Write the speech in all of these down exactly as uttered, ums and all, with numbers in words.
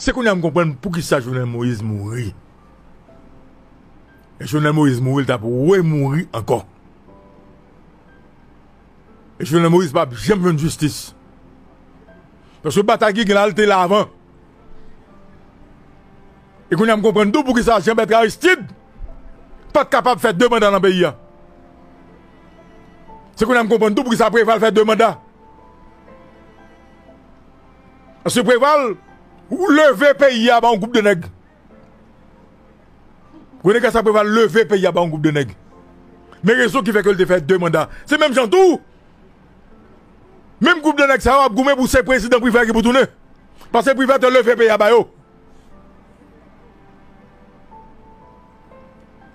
Se kounye a m konprann poukisa Jovenel Moïse mouri. E Jovenel Moïse mouri, l t ap remouri ankò. E Jovenel Moïse p ap janm jwenn jistis. Paske batay ki gen la, l te la avan. E kounye a m konprann tou poukisa Jean Bertrand Aristide pa t kapab fè de manda nan peyi a. Se kounye a m konprann tou poukisa Preval fè de manda. Paske Preval leve peyi a ba yon gwoup de nèg. Rene Gasa Preval leve peyi a ba yon gwoup de nèg. Men rezon ki fè ke l te fè de manda. Se menm jan tou. Menm gwoup de nèg sa yo ap goumen pou se prezidan Privè ki pou tounen. Paske Privè te leve peyi a ba yo.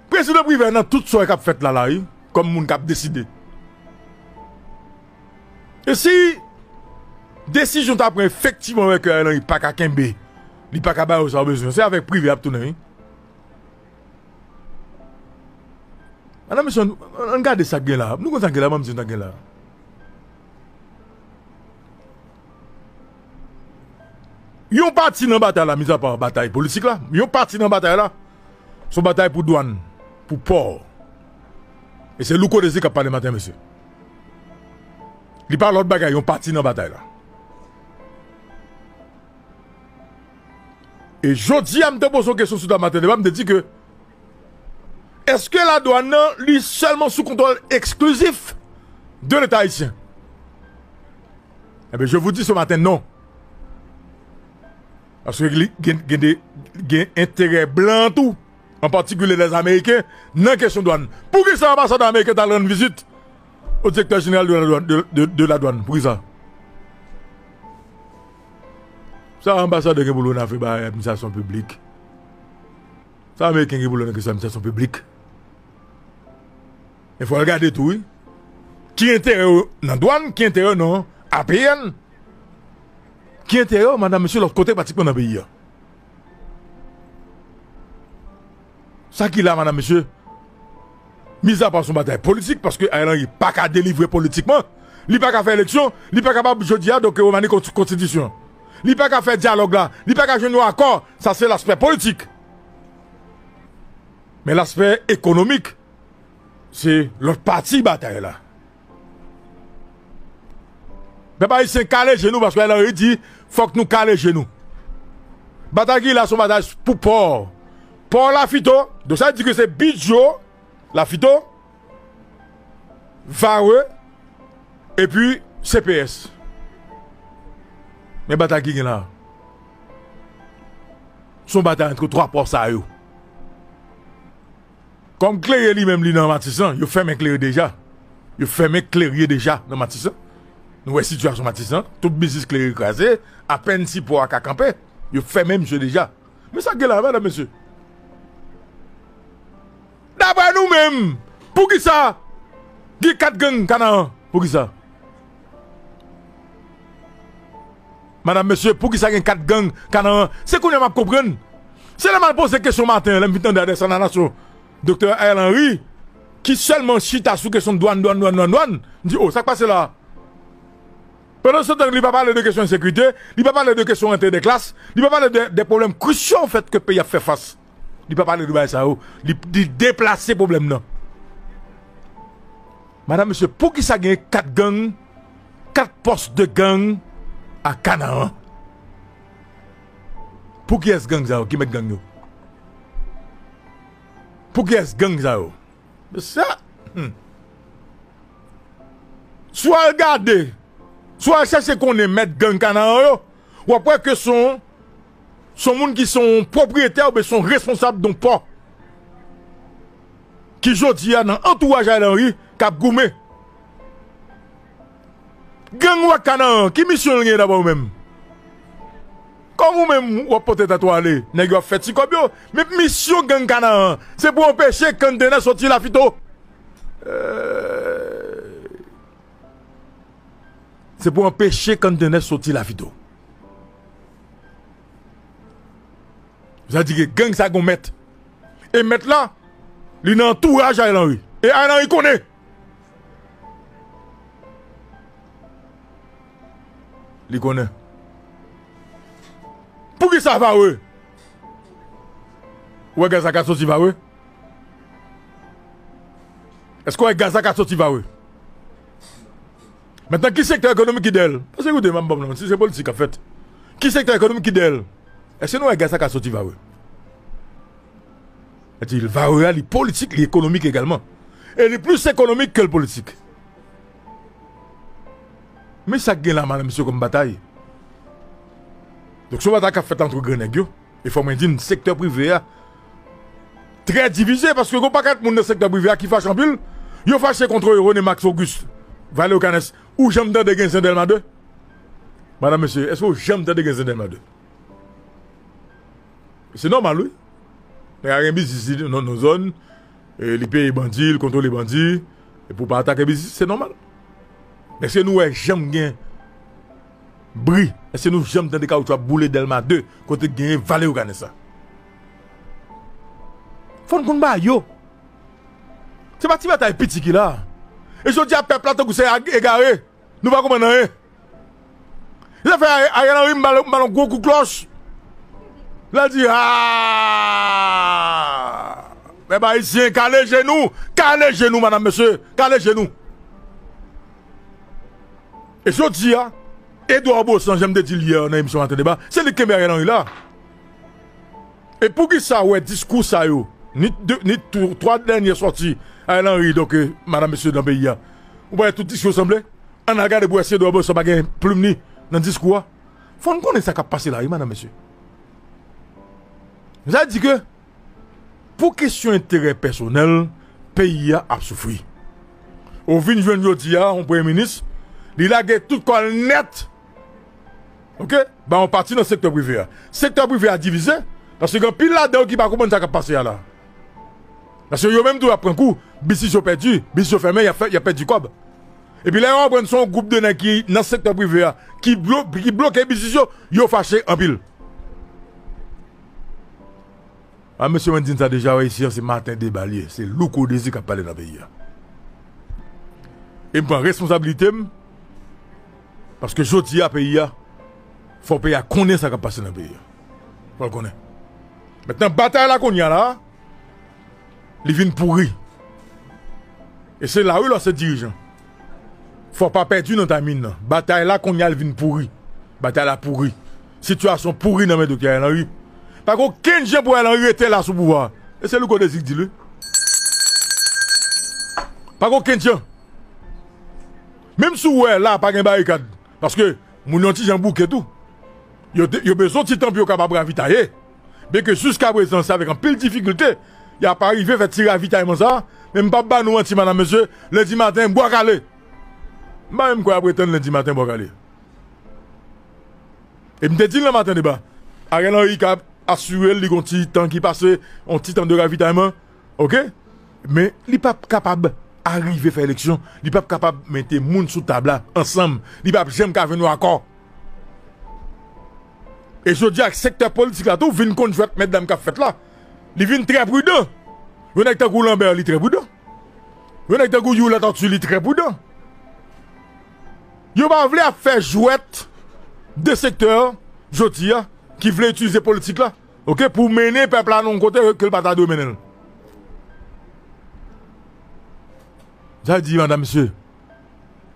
Prezidan Privè nan tout sa k ap fèt la la, wi, kòm moun k ap deside. E si desizyon ta pran efektivman wè ke Ariel Henry pa ka kenbe, li pa ka ba yo sa yo bezwen, se avèk Privè y ap tounen, wi. Madanm, mesye, ann, ann gade sa k gen la. Nou konn sa k gen la, ban m di nou sa k gen la. Yon pati nan batay la, mizapa batay politik la, yon pati nan batay la, se yon batay pou dwàn, pou pò. E se Louko Désir k ap pale maten, mesye. Li pa lòt bagay, yon pati nan batay la. E jodi a, m te poze yon kesyon sou Tab Maten Deba, m te di ke, èske ladwàn nan, li sèlman sou kontwòl eksklizif de Leta ayisyen? Ebyen, je vous dis ce matin, non. Paske li gen, gen de, gen enterè blan tou, an patikilye lèz Ameriken, nan kesyon dwàn. Poukisa anbasadè ameriken t al rann vizit o direktè jeneral de la dwàn, de, de, de la dwàn? Poukisa? Sa anbasadè gen pou l wè nan afè bay administrasyon piblik? Sa ameriken gen pou l wè nan kesyon administrasyon piblik? Men fò l gade tou, wi. Ki enterè yo nan dwàn, ki enterè yo nan A P N, ki enterè yo, madanm, mesye, lòt kote pratikman nan peyi a? Sa ki la, madanm, mesye, mizapa se yon batay politik, paske Ariel Henry pa ka delivre politikman, li pa ka fè eleksyon, li pa kapab jodi a, donk, remanye konti-, konstitisyon. Li pa ka fè dyalòg la, li pa ka jwenn yon akò, sa se laspè politik. Men laspè ekonomik, se lòt pati batay la. Pèp ayisyen kale je nou paske Ariel Henry di fòk nou kale je nou. Batay ki la se yon batay pou pò. Pò Lafito, donk sa di ke se Bidjo, Lafito, Varreux, epi C P S. Men batay ki gen la. Se yon batay ant twa pò sa yo. Kòm Klèrye li menm li nan Matisan, yo fèmen Klèrye deja. Yo fèmen Klèrye deja nan Matisan. Nou wè sitiyasyon Matisan, tout biznis Klèrye kraze, apèn si pò a ka kanpe, yo fèmen misye deja. Men sa k gen la, madanm, mesye. Daprè nou menm, poukisa gen kat gang Kanaran? Poukisa? Madanm, mesye, poukisa gen kat gang Kanaran? Se kounye a m ap konprann. Se lè m al poze kesyon maten an, lè m vin tande adrès a la nasyon, Doktè Ariel Henry, ki sèlman chita sou kesyon dwàn, dwàn, dwàn, dwàn, dwàn. M di, o, sa k pase la? Pandan se tan, li pa pale de kesyon ensekirite, li pa pale de kesyon rantre de klas, li pa pale de, de pwoblèm krisyon fèt ke peyi ap fè fas. Li pa pale de bagay sa yo, li, li deplase pwoblèm nan. Madanm, mesye, poukisa gen kat gang, kat pòs de gang a Kanaran? Pou kiyès gang sa yo? Ki mèt gang yo? Pou kiyès gang sa yo? Mesye, hmm. Si w al gade, si w al chèche konnen mèt gang Kanaran yo, w ap wè ke se yon, se yon moun ki se yon pwopriyetè oubyen se yon responsab de yon pò. Ki jodi a nan antouraj Ariel Henry k ap goumen. Gang Wak Kanaran, ki misyon l gen dabò ou menm? Kòm ou menm w ap pote tèt ou ale, nèg yo ap fè ti kòb yo. Men misyon gang Kanaran, se pou anpeche Kandene soti Lafito. Euh, se pou anpeche Kandene soti Lafito. Sa di ke gang sa gon mèt. E mèt la, li nan antouraj Ariel Henry. E Ariel Henry konnen. Li konnen. Sa Vare? Ou wè gaz la ka soti Vare? Èske w wè gaz la ka soti Vare? Mentnan, ki sektè ekonomik ki dèyè l? Paske, ekoute, m ap ban nou, si se politik k ap fèt, ki sektè ekonomik ki dèyè l? Èske nou wè gaz la ka soti Vare? Sa di, Vare a, li politik, li ekonomik egalman. E li plis ekonomik ke l politik. Men sa k gen la, madanm, mesye, kòm batay. Donk, se yon batay k ap fèt ant gran nèg yo. E fò mwen di n, sektè prive a trè divize, paske gen yon pakèt moun nan sektè prive a ki fache anpil. Yo fache kont René Max Auguste, Valeo Canès. Ou janm tande gen zen Dèlma de? Madanm, mesye, èske w janm tande gen zen Dèlma de? Se nòmal, wi. Nèg la gen biznis li nan, nan zòn, e li peye bandi, li kontwole bandi, e pou pa atake biznis, se nòmal. Men èske nou wè janm gen bri? Èske nou janm tande kawoutchou ap boule Dèlma de, kote k genyen Valeo Canès la? Fò n konn bagay yo. Se pa ti batay piti ki la. E jodi a, pèp la tankou se ag-, egare. Nou pa konprann anyen. Zafè Ariel Henry, m ba l, m ba l yon gwo kout klòch. L al di, a! Pèp ayisyen, kale je nou, kale je nou, madanm, mesye, kale je nou. E jodi a, Edouard Baussan, jan m te di l yè nan emisyon Maten Deba, se li k kenbe Ariel Henry la. E poukisa w wè diskou sa yo, ni de, ni tou, twa dènye sòti Ariel Henry, donk, e, madanm, mesye, nan peyi a, ou pa wè tout diskou yo sanble? Ann al gade pou wè si Edouard Baussan pa gen plim li nan diskou a. Fò n konnen sa k ap pase la, wi, madanm, mesye. Sa di ke, pou kesyon enterè pèsonèl, peyi a ap soufri. Ou vin jwenn jodi a, yon premye minis, li lage tout kò l nèt, oke, ba yon pati nan sektè prive a. Sektè prive a divize, paske gen anpil ladan yo ki pa konprann sa k ap pase a la. Paske yo menm tou y ap pran kou, biznis yo pèdi, biznis yo fèmen, y ap fè, y ap pèdi kòb. Epi lè yo konprann se yon gwoup de nèg ki nan sektè prive a, ki blo-, ki bloke biznis yo, yo fache anpil. A, mesye, mwen di n sa deja, wè, isi a se Maten Deba li ye, se Louko Dezi k ap pale nan peyi a. E m pran responsabilite m, paske jodi a peyi a, fò peyi a konnen sa k ap pase nan peyi a. Fò l konnen. Mentnan, batay la kounye a la, li vin pouri. E se la wi lò se dirijan. Fò pa pèdi nan timing nan. Batay la kounye a l vin pouri. Batay la pouri. Sitiyasyon pouri nan men Doktè Ariel Henry. Pa gen okenn jan pou Ariel Henry rete la sou pouvwa. E se Louko Dezi k di l wi. Pa gen okenn jan. Menm si w wè la pa gen barikad. Paske moun yo yon ti jan bouke tou. Yo te, yo bezwen yon ti tan pou yo kapab ravitaye. Byenke jiskaprezan, se avèk anpil difikilte y ap arive fè ti ravitayman sa a, men m p ap ba nou manti, madanm, mesye, lendi maten, bwa kale. M pa menm kwè y ap retann lendi maten, bwa kale. E m te di l nan Maten Deba, Ariel Henry ka asire l, li gen yon ti tan ki pase, yon ti tan de ravitayman, oke? Men li p ap kapab arive fè eleksyon, li p ap kapab mete moun sou tab la ansanm, li p ap janm ka jwenn yon akò. E jodi a, sektè politik la tou vin konn jwèt mètdam k ap fèt la. Li vin trè pridan. Yon nèg tankou Lambert, li trè pridan. Yon nèg tankou Youri Latortue, li trè pridan. Yo pa vle ap fè jwèt de sektè jodi a ki vle itilize politik la, oke, pou mennen pèp la nan yon kote ke l pa ta dwe mennen l. Sa di, madanm, mesye,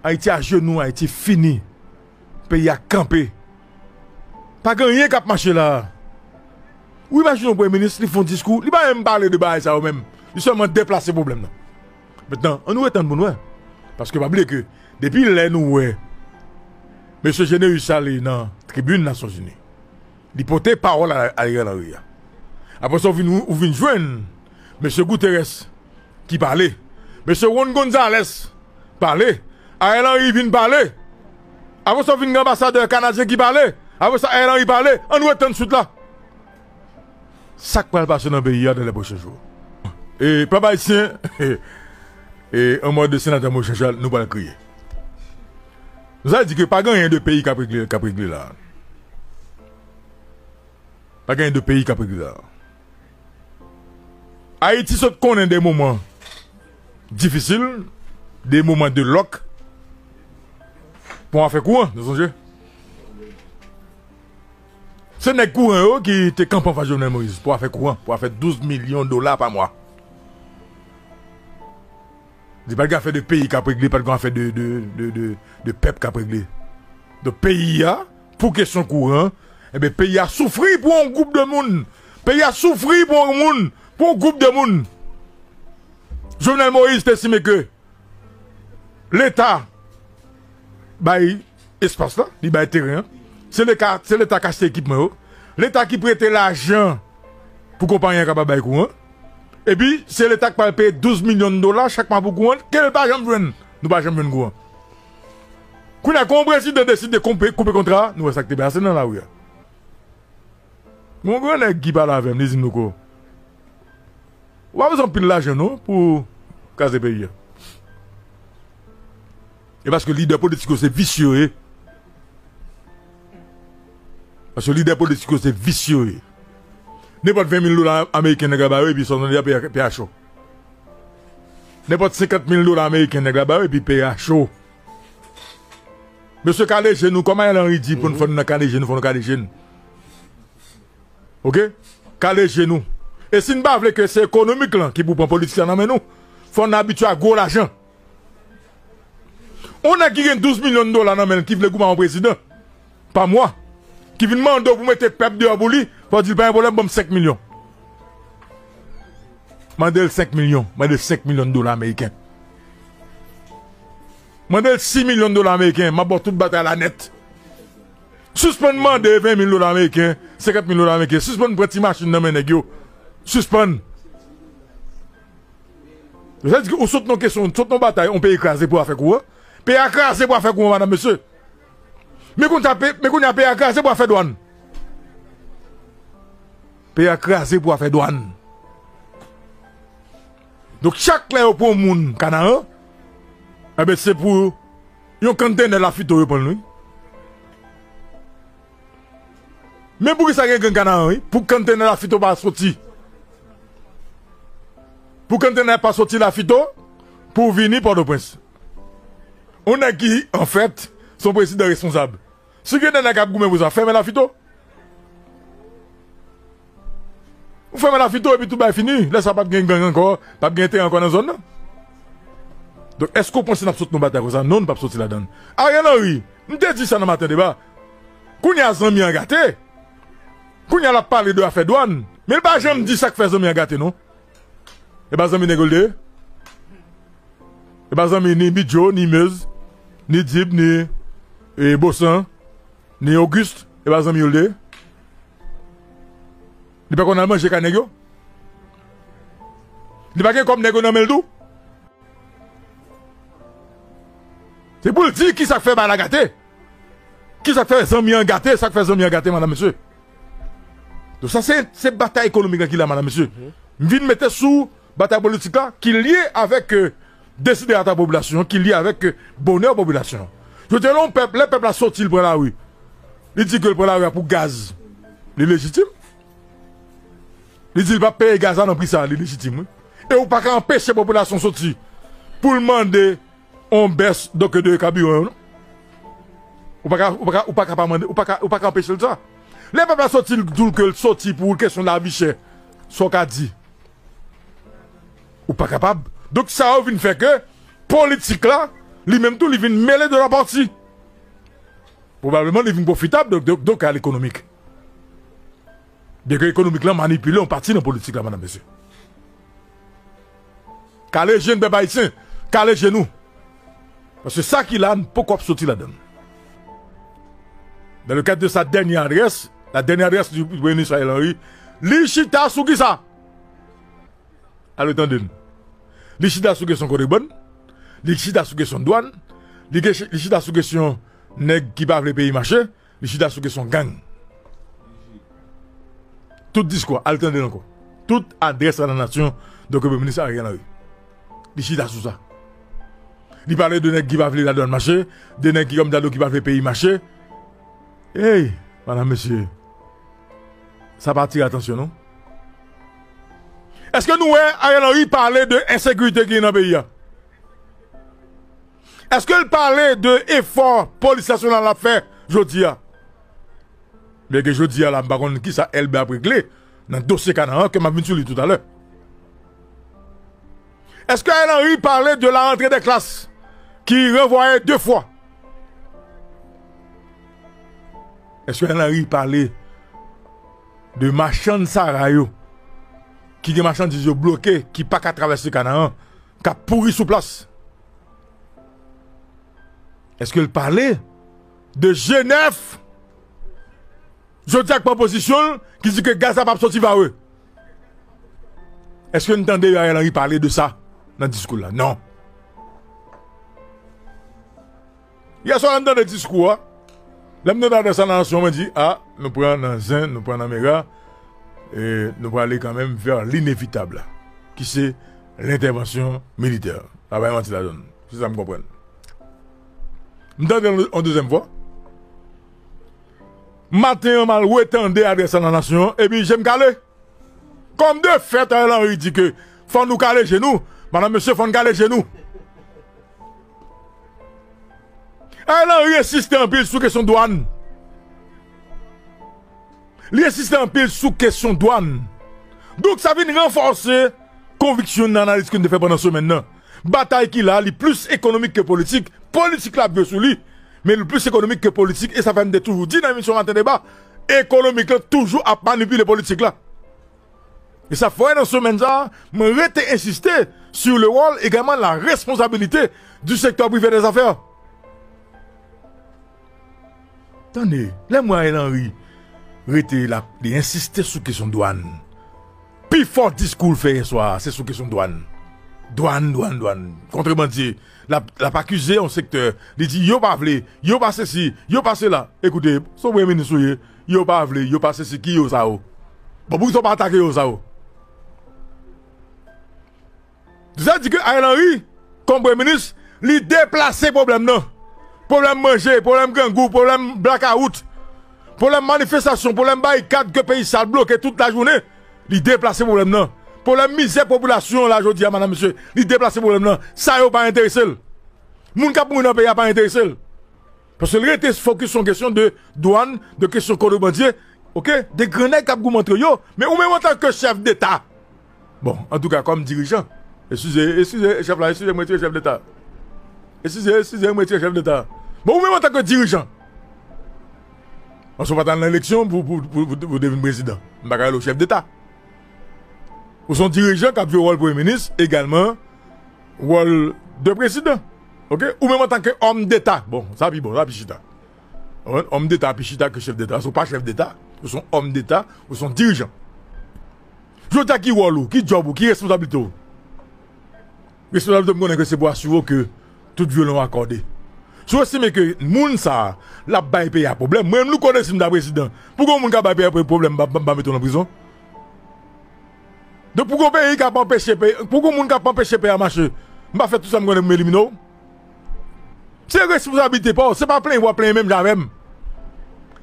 Ayiti ajenou, Ayiti fini. Peyi a kanpe. Pa gen anyen k ap mache la a. Ou imajine yon premye minis, li fè yon diskou, li pa menm pale de bagay sa yo menm. Li sèlman deplase pwoblèm nan. Mentnan, ann nou retann pou n wè. Paske pa bliye ke depi lè nou wè mesye Généus ale nan tribin Nasyonzini, li pote pawòl a Ariel Henry a. Apre sa, ou vin, ou vin jwenn mesye Guterres ki pale. Mesye Juan Gonzalez pale. Ariel Henry vin pale. Apre sa, vin gen anbasadè kanadyen ki pale. Apre sa, Ariel Henry pale. Ann retann swit la. Sa k pral pase nan peyi a dans les prochains jours? E pèp ayisyen, e an mòd de senatè Moïse Jean Charles, nou pral kriye. Nou sa di ke pa gen anyen de peyi k ap regle, k ap regle la. Pa gen de peyi k ap regle la. Ayiti sot konnen de moman difisil, de moman de lòk. Pou afè kouran, nou sonje. Se nèg kouran yo ki te kanpe anfas Jovenel Moïse pou afè kouran, pou afè douz milyon dola pa mwa. Li pa t gen afè de peyi k ap regle, pa t gen afè de, de, de, de, de pèp k ap regle. Donk peyi a, pou kesyon kouran, enben peyi a soufri pou yon gwoup de moun. Peyi a soufri pou yon moun, pou yon gwoup de moun. Jovenel Moïse te estime ke Leta bay espas la, li bay teren an. Se Leta, se Leta k achte ekipman yo. Leta ki prete lajan pou konpayi an kapab bay kouran. Epi, se Leta k pral peye douz milyon dola chak mwa pou kouran, ke l pa janm jwenn. Nou pa janm jwenn kouran. Kounye a, kon yon prezidan deside koupe, koupe kontra a, nou wè sa k te pase nan lari a. Gon gran nèg ki pale avè m, li di m, Louko, ou pa bezwen anpil lajan non pou kraze peyi a. E paske lidè politik yo se visye yo ye. Paske lidè politik yo se visye yo ye. Nenpòt ven mil dola ameriken nèg la ba yo, epi sa w tande a peyi a cho. Nenpòt senkant mil dola ameriken nèg la ba yo, epi peyi a cho. Mesye, kale je nou, kòm Ariel Henry di pou n fè nou nan kale je nou, fò nou kale je nou. Oke? Kale je nou. E si n pa vle ke se ekonomik lan ki pou pran politik la nan men nou, fò n abitye a gwo lajan. Yon nèg ki gen douz milyon dola nan men l ki vle goumen a yon prezidan pa mwa, ki vin mande w pou mete pèp deyò pou li, fò w di l pa gen pwoblèm, ban m senk milyon. Mande l senk milyon, mande l senk milyon dola ameriken. Mande l sis milyon dola ameriken, m ap ba w tout batay la nèt. Sispann mande ven mil dola ameriken, senkant mil dola ameriken. Sispann pran ti machin nan men nèg yo. Sispann. Sa di ke ou sot nan kesyon, ou sot nan batay, yon peyi kraze pou afè kouran. Peyi a kraze pou afè kouran, madanm, mesye. Men kounye a, pe- men kounye a, peyi a kraze pou afè dwàn. Peyi a kraze pou afè dwàn. Donk, chak lè yo pran yon moun Kanaran, enben, se pou yon kantennè lafito yo pran l, wi. Men poukisa gen gang Kanaran, wi? Pou kantennè lafito pa soti. Pou kantennè pa soti lafito, pou vini Pòtoprens. Yon nèg ki, anfèt, se yon prezidan responsab. Si gen de nèg k ap goumen pou sa, fèmen lafito. Ou fèmen lafito epi tout bagay fini. Lè sa p ap gen gang ankò, p ap gen teren ankò nan zòn nan. Donk, èske w panse n ap sot nan batay konsa? Non, nou p ap soti ladan l. Ariel Henry, m te di sa nan Maten Deba. Kounye a zanmi an gate. Kounye a l ap pale de afè dwàn. Men l pa janm di sa k fè zanmi an gate, non. E pa zanmi nèg yo l te ye? E pa zanmi ni Bidjo, ni Mez, ni Dib, ni e, Bosan, ni Auguste? E pa zanmi yo l te ye? Li pa konn al manje kay nèg yo? Li pa gen kòb nèg yo nan men l tou? Se pou l di kisa k fè bagay la gate. Kisa k fè zanmi an gate, sa k fè zanmi an gate, madanm, mesye. Donk sa se, se batay ekonomik la ki la, madanm, mesye. M vin mete sou batay politik la ki lye avèk, euh, desiderata popilasyon an, ki lye avèk, euh, bonè popilasyon an. Jodi a, lè yon pèp, lè pèp la soti, l pran lari, li di ke l pran lari a pou gaz, li lejitim. Li di l p ap peye gaz la nan pri sa, li lejitim, wi. E ou pa ka anpeche popilasyon soti pou l mande yon bès, donk, de kabiran yo, non? Ou pa ka, ou pa ka, ou pa ka pa mande, ou pa ka, ou pa ka anpeche l sa. Lè pèp la soti, l di w ke l soti pou kesyon lavi chè, sa w ka di? Ou pa kapab. Donk, sa yo vin fè ke politik la, li menm tou, li vin mele de la pati. Pwobableman, li vin pwofitab, donk, donk, donk, a lekonomik. Byenke ekonomik lan manipile yon pati nan politik la, madanm, mesye. Kale je n, pèp ayisyen. Kale je nou. Paske sa ki la, n poko ap soti ladan l. Dans le cadre de sa dernière adresse, la dernière adresse du Premier ministre Ariel Henry, li chita sou kisa? Ale tande n. Li chita sou kesyon kontrebann, li chita sou kesyon dwàn, li, li chita sou kesyon nèg ki pa vle peyi mache, li chita sou kesyon gang. Tout diskou a, al tande l ankò. Tout adrès a la nasyon de Premye Minis Ariel Henry. Li chita sou sa. Li pale de nèg ki pa vle ladwàn mache, de nèg ki kòm dalo ki pa vle peyi mache. Ey, madanm, mesye, sa pa atire atansyon, non? Èske nou wè Ariel Henry pale de ensekirite ki nan peyi a? Èske l pale de efò polis nasyonal ap fè jodi a? Byenke jodi a la, m pa konn kisa Elbè ap regle nan dosye Kanaran ke m ap vin sou li toutalè. Èske Ariel Henry pale de la rentrée des classes ki ranvwaye de fwa? Èske Ariel Henry pale de machann sara yo ki gen machandiz yo bloke, ki pa ka travèse Kanaran, k ap pouri sou plas? Èske l pale de G nèf jodi a k pran pozisyon l, ki di ke gaz la p ap soti Vare? Èske n tande Ariel Henry pale de sa nan diskou l la? Non. Yè swa, lè m tande diskou a, lè m tande adrès a la nasyon, mwen di, a, nou pran nan zen, nou pran nan mera, e nou prale kanmenm vè linevitab la, ki se lentèvansyon militè. Pa bay manti ladan l. Se sa m konprann. M tande l yon dezyèm fwa. Maten an, m al retande adrès a la nasyon, epi je m kale. Kòm de fèt, Ariel Henry di ke fò nou kale je nou. Madanm, mesye, fò n kale je nou. Ariel Henry ensiste anpil sou kesyon dwàn. Li ensiste anpil sou kesyon dwàn. Donk, sa vin ranfòse konviksyon nan analiz ke n te fè pandan semèn nan. Batay ki la, li plis ekonomik ke politik. Politik la ap jwe sou li, men li plis ekonomik ke politik. E sa fè m te toujou di nan emisyon Maten Deba, ekonomik la toujou ap manipile politik la. E sa fè nan semèn sa a, mwen rete ensiste sur le rôle également la responsabilité du secteur privé des affaires. Tande, lè m wè Ariel Henry rete la, li ensiste sou kesyon dwàn. Pi fò diskou l fè yè swa a, se sou kesyon dwàn. Dwàn, dwàn, dwàn. Kontrebandye, l ap, l ap akize yon sektè. Li di, yo pa vle, yo pa sesi, yo pa sela. Ekoute, se yon premye minis ou ye, yo pa vle, yo pa sesi, ki yo sa yo? Bon, poukisa w pa atake yo sa yo? Sa di ke Ariel Henry, kòm premye minis, li deplase pwoblèm nan. Pwoblèm manje, pwoblèm grangou, pwoblèm blakawout, pwoblèm manifestasyon, pwoblèm barikad ke peyi sa bloke tout lajounen, li deplase pwoblèm nan. Pwoblèm mizè popilasyon an la jodi a, madanm, mesye, li deplase pwoblèm nan. Sa yo pa enterese l. Moun k ap mouri nan peyi a pa enterese l. Paske l rete fokis sou kesyon de dwàn, de kesyon kontrebandye, oke, de gran nèg k ap goumen antre yo, men ou menm antanke chèf deta. Bon, antouka, kòm dirijan, eskize, eskize, chèf la, eskize, m retire chèf deta. Eskize, eskize, m retire chèf deta. Bon, ou menm antanke dirijan, paske w pa t al nan eleksyon pou, pou, pou, pou, pou te vin prezidan. M pa ka rele w chèf deta. Ou se yon dirijan k ap jwe wòl premye minis, egalman wòl de prezidan. Oke? Ou menm antanke òm deta. Bon, sa pi bon, sa pi chita. Òm deta pi chita ke chèf deta. Si w pa chèf deta, ou se yon òm deta, ou se yon dirijan. Jodi a, ki wòl ou, ki djòb ou, ki responsablite w? Responsablite w, m konnen ke se pou asire w ke tout vyolon akòde. Si w estime ke moun sa a, l ap bay peyi a pwoblèm, mwen menm, Louko Désir, m ta prezidan, pou gon moun ka bay peyi a pwoblèm, m pa, m pa mete w nan prizon. Donk, pou gon peyi k ap anpeche peyi, pou gon moun k ap anpeche peyi a mache, m pa fè tout sa m konnen pou m elimine w. Se responsablite pa w, se pa plenyen pou w ap plenyen menm jan avè m.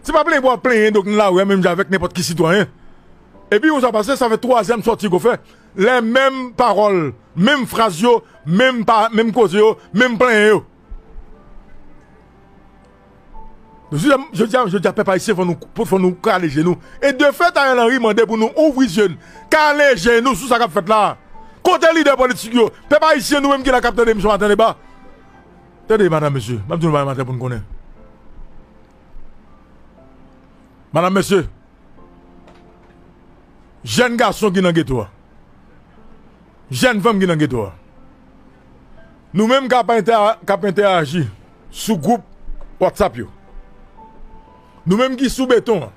Se pa plenyen pou w ap plenyen, donk, nan lari a menm jan avèk nenpòt ki sitwayen. Epi, yon sa pase, sa fè twazyèm sòti ke w fè. Lè menm pawòl, menm fraz yo, menm pa, menm koze yo, menm plenyen yo. Jodi a, jodi a, jodi a, pèp ayisyen, fò nou, fò nou kale je nou. E de fèt, Ariel Henry mande pou nou ouvri je n, kale je nou sou sa k ap fèt la a. Kote lidè politik yo? Pèp ayisyen, nou menm ki la k ap tande emisyon Maten Deba. Tande, madanm, mesye, m ap di nou bagay maten pou n konnen. Madanm, mesye, jèn gason ki nan geto a, jèn fanm ki nan geto a, nou menm k ap entè-, k ap entèyaji sou gwoup WhatsApp yo, nou menm ki sou beton an,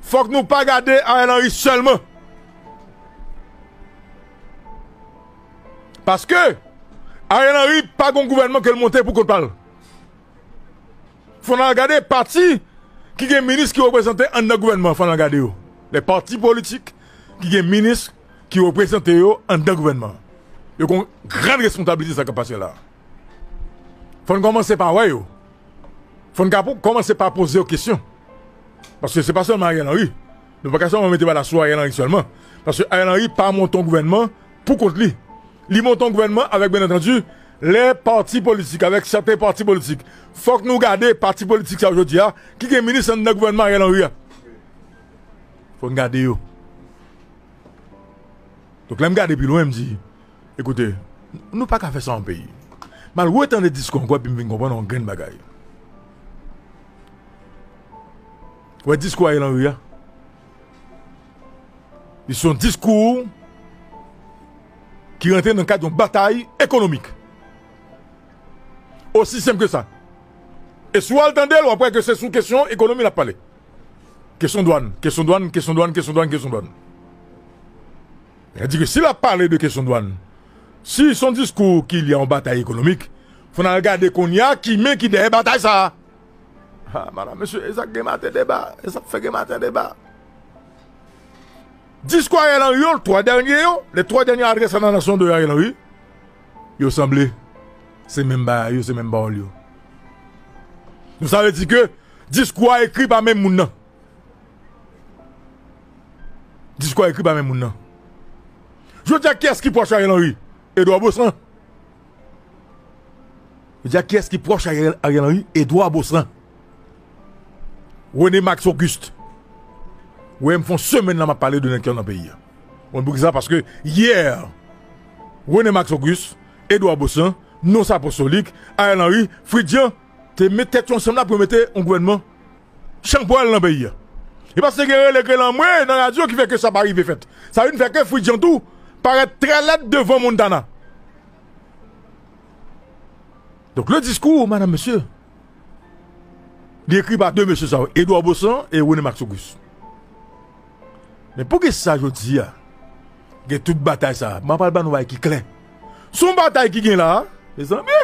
fòk nou pa gade Ariel Henry sèlman. Paske Ariel Henry pa gon gouvènman ke l monte pou kont pa l. Fò n al gade pati ki gen minis ki reprezante anndan gouvènman an, fò n al gade yo. Les partis politiques ki gen minis ki reprezante yo anndan gouvènman an. Yo gen yon gran responsablite sa k ap pase la. Fò n kòmanse pa wè yo. Fò n ka po-, kòmanse pa poze yo kesyon. Paske se pa sèlman Ariel Henry. Nou pa ka sèlman mete bala sou Ariel Henry sèlman. Paske Ariel Henry pa monte yon gouvènman pou kont li. Li monte yon gouvènman avèk, byen antandi, Lè pati politik, avèk sèten pati politik, fòk nou gade pati politik sa yo jodi a, ki gen minis anndan gouvènman Ariel Henry a. Fòk n gade yo. Donk, lè m gade pi lwen, m di, ekoute, nou pa ka fè sa an peyi. M al retande diskou ankò, epi m vin konprann yon grenn bagay. Wè diskou Ariel Henry a. Li se yon diskou ki rantre nan kad yon batay ekonomik. Osi senp ke sa. E si w al tande l, w ap wè ke se sou kesyon ekonomi l ap pale. Kesyon dwàn, kesyon dwàn, kesyon dwàn, kesyon dwàn, kesyon dwàn. Sa di ke si l ap pale de kesyon dwàn, si se yon diskou ki lye a yon batay ekonomik, fò n al gade kounye a ki men ki dèyè batay sa a. Ha, madanm, mesye, e sa k gen maten deba, e sa k fè gen maten deba. Diskou Ariel Henry yo, twa dènye yo, les trois dernières adresses à la nation de Ariel Henry, yo sanble. Se menm bagay yo, se menm pawòl yo. Donk, sa vle di ke diskou a ekri pa menm moun nan. Diskou a ekri pa menm moun nan. Jodi a, kiyès ki pwòch Ariel Henry? Edouard Baussan. Jodi a, kiyès ki pwòch Ariel, Ariel Henry? Edouard Baussan. René Max Auguste. Ou wè, m fè yon semèn la, m ap pale de nèg ki anndan peyi a. Ou konn poukisa? Paske yè, René Max Auguste, Edouard Baussan, Nonce Apostolique, Ariel Henry, Fritz Jean, te met tèt yo ansanm la pou yo mete yon gouvènman chanpwèl nan peyi a. E paske gen rele ke lanmwe nan radyo ki fè ke sa pa rive fèt. Sa vin fè ke Fritz Jean tou parèt trè lèd devan Montana. Donk, le diskou, madanm, mesye, li ekri pa de mesye sa yo, Edouard Baussan e René Max Auguste. Men poukisa jodi a, gen tout batay sa a? M ap pral ba nou bagay ki klè. Se yon batay ki gen la a, mezanmi.